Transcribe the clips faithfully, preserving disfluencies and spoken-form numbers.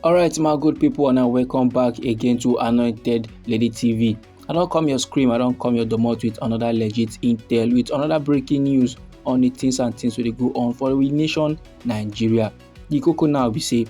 Alright, my good people, and now welcome back again to Anointed Lady T V. I don't come your scream, I don't come your domot with another legit intel, with another breaking news on the things and things wey dey go on for we nation, Nigeria. The koko now be say,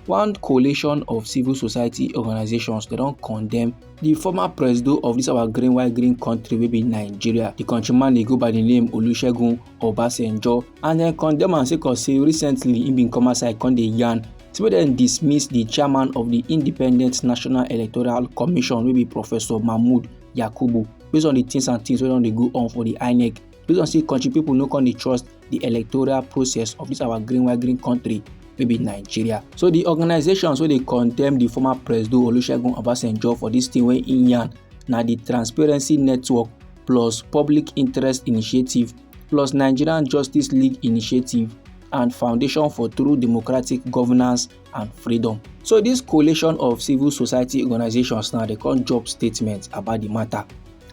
one coalition of civil society organizations, they don condemn the former presido of this our green, white, green country wey be Nigeria. The countryman dey go by the name Olusegun Obasanjo, and dem condemn am sake of say recently he bin come outside come dey yarn say make dem dismiss the chairman of the Independent National Electoral Commission wey be Professor Mahmood Yakubu, based on the things and things wey don dey go on for the INEC, based on say country people no come dey trust the electoral process of this our green, white, green country wey be Nigeria. So the organizations wey dey condemn the former presido Olusegun Obasanjo for this thing wey he yarn na the Transparency Network, plus Public Interest Initiative, plus Nigerian Justice League Initiative, and Foundation for True Democratic Governance and Freedom. So this coalition of civil society organizations now, they come drop statement about the matter,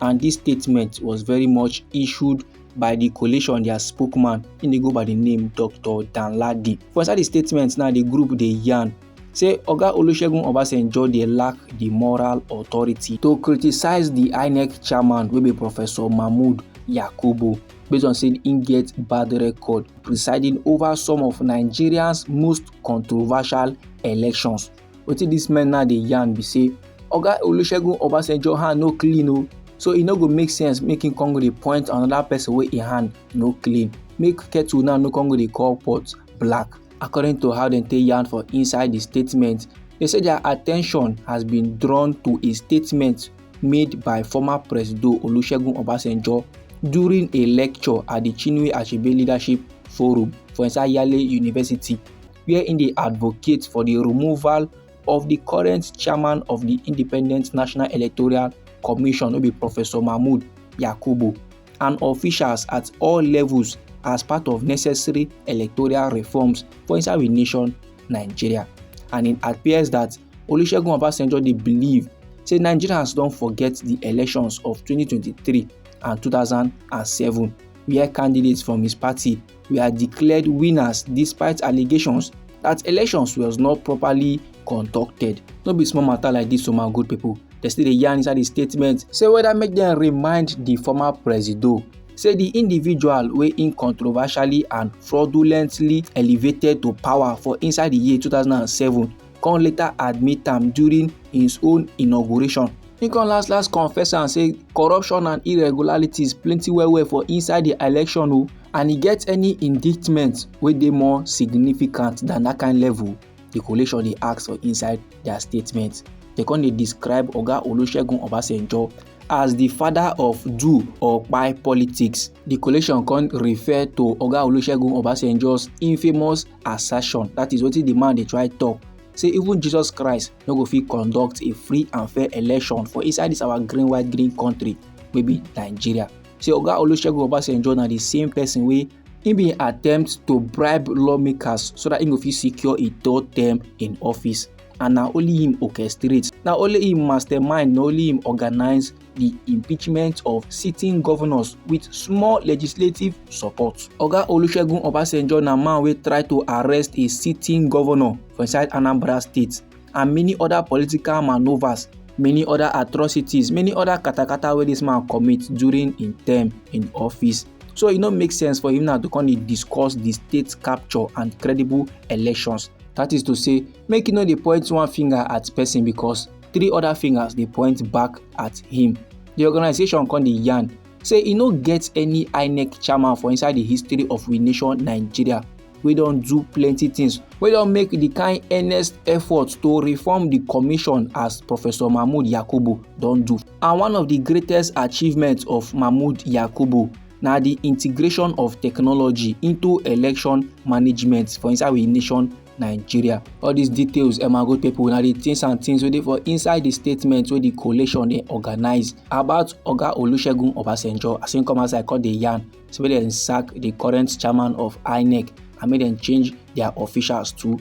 and this statement was very much issued by the coalition, their spokesman, he dey go by the name Doctor Danladi. For inside the statement now, the group dey yarn say Oga Olusegun Obasanjo dey lack the moral authority to criticize the INEC chairman wey be Professor Mahmood Yakubu, based on say he get bad record presiding over some of Nigeria's most controversial elections. Wetin this man now dey yarn be say Oga Olusegun Obasanjo hand no clean o, so e no go make sense make him come go dey point another person wey him hand no clean. Make kettle now no come go dey call pot black. According to how dem take yarn for inside the statement, they say their attention has been drawn to a statement made by former Presido Olusegun Obasanjo during a lecture at the Chinua Achebe Leadership Forum for inside Yale University, where he dey advocate for the removal of the current chairman of the Independent National Electoral Commission, wey be Professor Mahmood Yakubu, and officials at all levels as part of necessary electoral reforms for inside we nation, Nigeria. And it appears that Olusegun Obasanjo dey believe say Nigerians don forget the elections of twenty twenty-three and two thousand and seven, where candidates from his party were declared winners despite allegations that elections was not properly conducted. No be small matter like this, so my good people. They still dey yarn inside the statement say whether make dem remind the former presido say the individual wey him controversially and fraudulently elevated to power for inside the year two thousand and seven come later admit am during his own inauguration. He come last last confess am say corruption and irregularities plenty well well for inside the election o, and e get any indictment wey dey more significant than that kind level? The coalition dey ask for inside their statement. They come dey describe Oga Olusegun Obasanjo as the father of do or kpai politics. The coalition come refer to Oga Olusegun Obasanjo's infamous assertion, that is wetin the man dey try talk, say even Jesus Christ no go fit conduct a free and fair election for inside this our green, white, green country wey be Nigeria. Say Oga Olusegun Obasanjo na the same person wey he bin attempt to bribe lawmakers so that he go fit secure a third term in office. And na only him orchestrate, na only him mastermind, na only him organize the impeachment of sitting governors with small legislative support. Oga Olusegun Obasanjo na man wey try to arrest a sitting governor for inside Anambra State, and many other political maneuvers, many other atrocities, many other katakata wey this man commit during him term in office. So e no make sense for him now to come dey discuss the state capture and credible elections. That is to say, make e no dey point one finger at person, because three other fingers dey point back at him. The organization come dey yarn say e no get any INEC chairman for inside the history of we nation, Nigeria, wey don do plenty things, wey don make the kind earnest effort to reform the commission as Professor Mahmood Yakubu don do. And one of the greatest achievements of Mahmood Yakubu na the integration of technology into election management for inside we nation, Nigeria. All these details, eh, my good people, na the things and things wey dey for inside the statement wey the coalition dey organize about Oga Olusegun Obasanjo, as him come outside come dey yarn say make dem sack the current chairman of INEC and make dem change their officials too.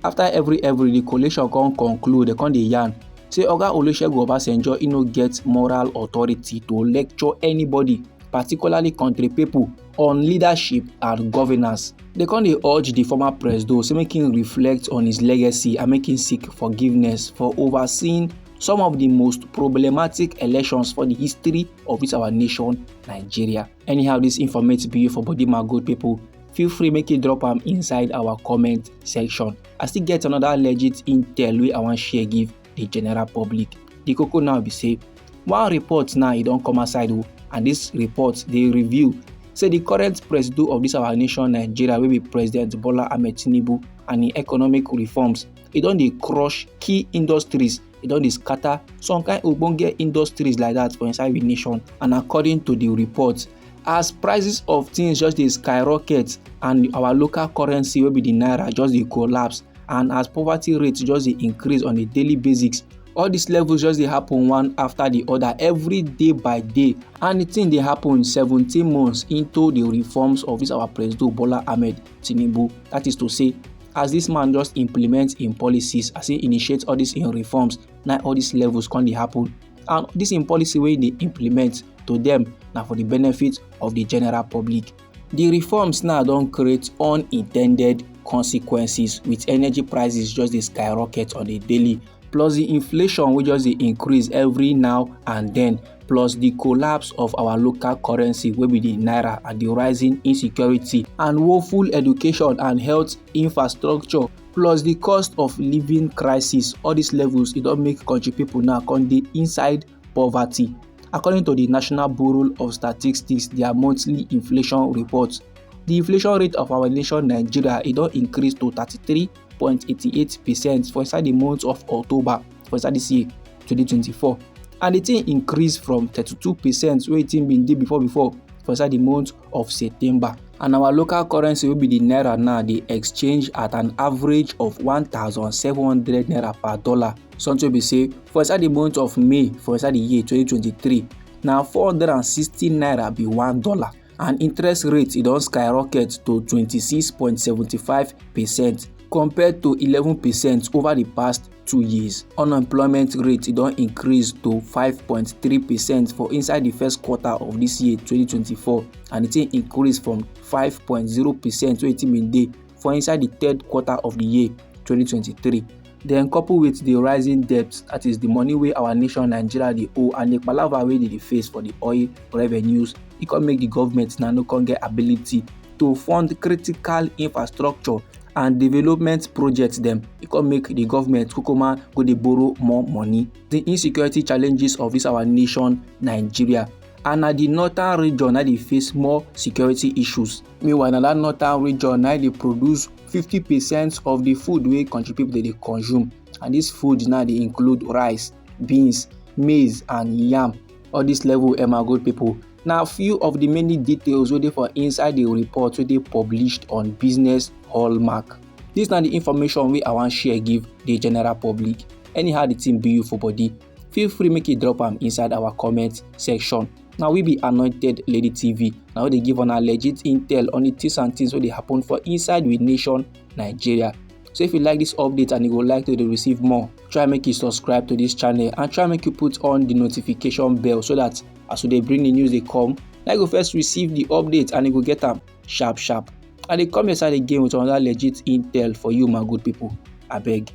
After every every, the coalition come conclude, they come dey yarn say Oga Olusegun Obasanjo, he no get moral authority to lecture anybody particularly country people, on leadership and governance. They come dey urge the former presido say make him reflect on his legacy and make him seek forgiveness for overseeing some of the most problematic elections for the history of this our nation, Nigeria. Anyhow this informate be for body, my good people, feel free make you drop am inside our comment section. I still get another legit intel wey I wan share give the general public. The koko now be say one report now e don come outside o, and this report dey reveal say the current presido of this our nation, Nigeria, wey be President Bola Ahmed Tinubu, and im economic reforms, e don dey crush key industries, e don dey scatter some kind ogbonge industries like that for inside the nation. And according to the report, as prices of things just dey skyrocket and our local currency wey be the naira just dey collapse, and as poverty rate just dey increase on a daily basis, all these levels just dey happen one after the other every day by day, and the thing dey happen seventeen months into the reforms of this our Presido Bola Ahmed Tinubu. That is to say, as this man just implement im policies, as he initiate all these im reforms, na all these levels come dey happen, and this im policy wey dey implement to them na for the benefit of the general public. The reforms now don create unintended consequences, with energy prices just dey skyrocket on a daily, plus the inflation wey just dey increase every now and then, plus the collapse of our local currency wey be the naira, and the rising insecurity and woeful education and health infrastructure, plus the cost of living crisis. All these levels e don make country people now come dey inside poverty. According to the National Bureau of Statistics, their monthly inflation report, the inflation rate of our nation, Nigeria, e don increase to thirty-three point eighty-eight percent for inside the month of October for inside this year, twenty twenty-four, and the thing increase from thirty-two percent wey e thing been dey before before for inside the month of September. And our local currency wey be the naira now dey exchange at an average of one thousand seven hundred naira per dollar, something wey be say for inside the month of May for inside the year twenty twenty-three, na four hundred and sixty naira be one dollar, and interest rate e don skyrocket to twenty-six point seventy-five percent compared to eleven percent over the past two years. Unemployment rate e don increase to five point three percent for inside the first quarter of this year twenty twenty-four, and the thing increase from five point zero percent wey e thing been dey for inside the third quarter of the year twenty twenty-three. Then coupled with the rising debt, that is the money wey our nation Nigeria dey owe, and the palava wey dey dey face for the oil revenues, e come make the government now no come get ability to fund critical infrastructure and development projects dem. E come make the government kukuma go dey borrow more money. The insecurity challenges of this our nation, Nigeria, and na the northern region na dey face more security issues. Meanwhile, na that northern region na dey produce fifty percent of the food wey country people dey dey consume, and this food na dey include rice, beans, maize, and yam. All this level, eh, my good people, na few of the many details wey dey for inside the report wey dey published on Business Hallmark. This na the information wey I wan share give the general public. Anyhow the thing be you for body, feel free make you drop am inside our comment section. Now we be Anointed Lady T V. Now they give on a legit intel on the things and things wey dey happen for inside with nation Nigeria. So if you like this update and you go like to dey receive more, try make you subscribe to this channel and try make you put on the notification bell, so that as we dey bring the news dey come, na you go first receive the update and you go get am sharp sharp. I dey come inside again with another legit intel for you, my good people. Abeg,